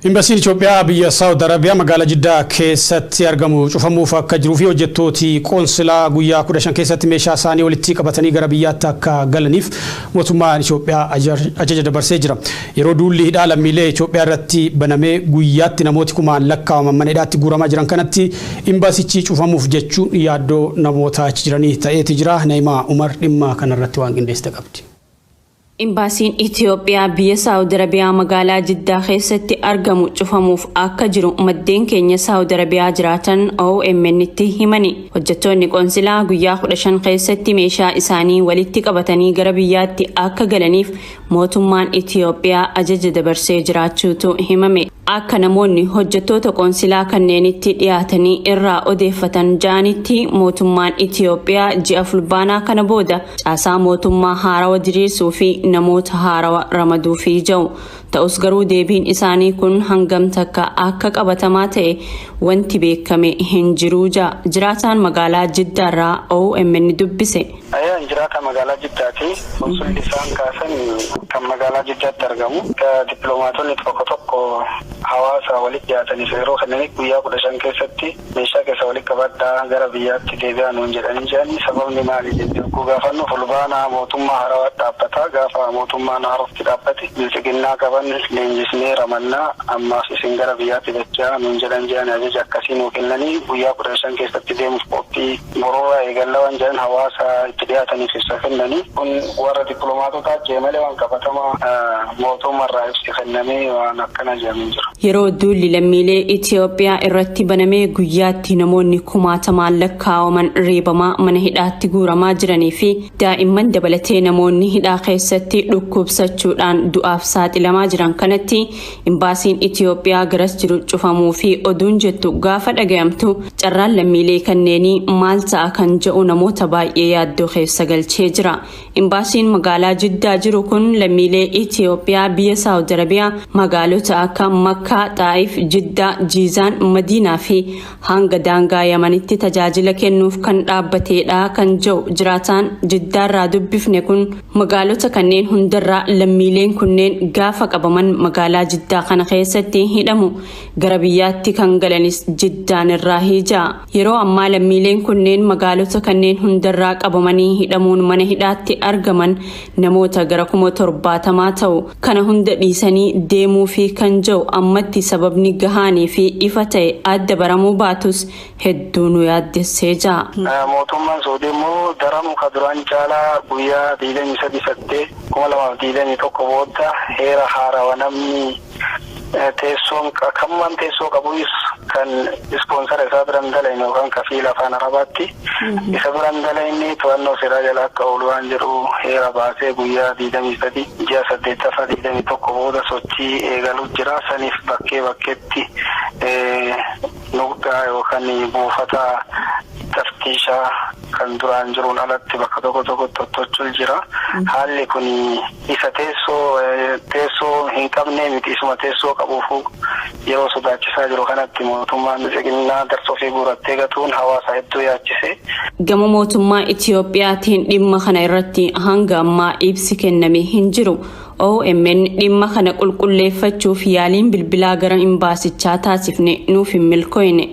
Imbasiin Itoophiyaa biyya Saawud Arabiyaa magaalaa Jiddaa keessatti argamu cufamuuf akka jiruu fi hojjettooti qoonsilaa guyyaa 15 keessatti meeshaa isaanii walitti qabatanii gara biyyaatti akka galaniif mootummaan Itoophiyaa ajaja dabarsee jira. Yeroo duulli hidhaa lammiilee Itoophiyaa irratti banamee guyyaatti namooti kumaan lakkaa'aman mana hidhaatti guuramaa jiran kanatti imbasichi cufamuuf jechuun yaaddoo namoota achi jiranii ta'eeti jira. Na'imaa Umar dhimma kanarratti waan qindeessite qabdi. Imbaasiin Itoophiyaa biyya Saawud Arabiyaa magaalaa Jiddaa keessatti argamu cufamuuf akka jiru maddeen keenya Saawud Arabiyaa jiraatan OMN tti himani. Hojjettoonni qoonsilaa guyyaa 15 keessatti meeshaa isaanii walitti qabatanii gara biyyaatti akka galaniif mootummaan Itoophiyaa ajaja dabarsee jiraachuutu himame. Akka namoonni hojjettoota qoonsilaa kanneenitti dhiyaatanii irraa odeeffatan ja'anitti, mootummaan Itoophiyaa ji'a Fulbaanaa kana booda caasaa mootummaa haarawa diriirsuu fi namoota haarawa ramaduufii jiru. Ta'us garuu deebiin isaanii kun hangam takka akka qabatamaa ta'e wanti beekame hin jiruu ja'a jiraataan magaalaa Jiddaarraa OMN dubbise. Ayyaan jiraata magaalaa Jiddaati. Konsulli isaan kaasan kan magaalaa Jiddaatti argamu. Dippiloomaatonni tokko tokko hawaasa walitti dhiyaataniif yeroo kennanii guyyaa 15 keessatti meeshaa keessa walitti qabadhaa, gara biyyaatti deebi'aa nuun jedhanii jiran. Sababni maali jennee yogguu gaafannu, fulbaana mootummaa haarawaa dhaabbata, gaafa mootummaan haarofti dhaabbate bilxiginnaa qaban leenjisnee ramannaa, ammaaf isin gara biyyaatti dachaa nuun jedhan jiran. Ajaja akkasii nuu kennanii guyyaa 15 keessatti deemuuf qophii bororraa eegalla waan jedhan hawaasa itti dhiyaataniif ibsa kennanii. Kun warra dippiloomaatotaa jee malee waan qabatamaa mootummaarraa ibsi kennamee waan akkana jedhamee jiru. Yeroo duulli lammiilee Itoophiyaa irratti banamee guyyaatti namoonni kumaatamaan lakkaa'aman reebamaa mana hidhaatti guuramaa jiranii fi daa'imman dabalatee namoonni hidhaa keessatti dhukkubsachuudhaan du'aaf saaxilamaa jiran kanatti, imbaasiin Itoophiyaa garas jiru cufamuu fi oduun jettu gaafa dhagayamtu, carraan lammiilee kanneenii maal ta'a kan jedhu namoota baay'ee yaaddoo keessa galchee jira. Imbaasiin magaalaa Jiddaa jiru kun lammiilee Itoophiyaa biyya Saawud Arabiyaa magaalota akka Makkaa, Xaa'if, Jiddaa, Jiizaan, Madiinaa fi hanga daangaa Yamanitti tajaajila kennuuf kan dhaabbateedha kan jedhu jiraataan Jiddaarraa dubbifne kun, magaalota kanneen hundarraa lammiileen kunneen gaafa qabaman magaalaa Jiddaa kana keessatti hidhamu, gara biyyaatti kan galanis Jiddaan irraa hiija. Yeroo ammaa lammiileen kunneen magaalota kanneen hundarraa qabamanii hidhamuun mana hidhaatti argaman namoota gara 70,000 ta'u. Kana hunda dhiisanii deemuu fi kan jiru ammatti sababni gahaanii fi ifa ta'e adda baramuu baatus hedduu nu yaaddessee jira. Mootummaan Saudii immoo daranuu ka duraan caalaa guyyaa 23/8/2021 booda heera haarawa namni teessoon kammaan teessoo qabus kan sponsor isaa biran dalayne yookaan kafiila afaan Arabaatti isa biran dalayne to'annoo seeraa jala akka oolu waan jedhu heera baasee guyyaa 23 ji'a 8ffaa 21 booda sochii eegaluu jira. Saniif bakkee bakkeetti nuqxaa yookaan buufata taftiishaa kan duraan jiruun alatti bakka tokko tokko tottolchuu jira. Haalli kun isa teessoo hin qabne miti, isuma teessoo qabuufu yeroo sodaachisaa jiru kanatti mootummaan xixiqqinaa darsoo fi guurattee gatuun hawaasa hedduu yaachise. Gama mootummaa Itiyoophiyaatiin dhimma kana irratti hanga ammaa ibsi kenname hin jiru. OMN dhimma kana qulqulleeffachuuf yaaliin bilbilaa gara imbaasichaa taasifne nuuf hin milkoine.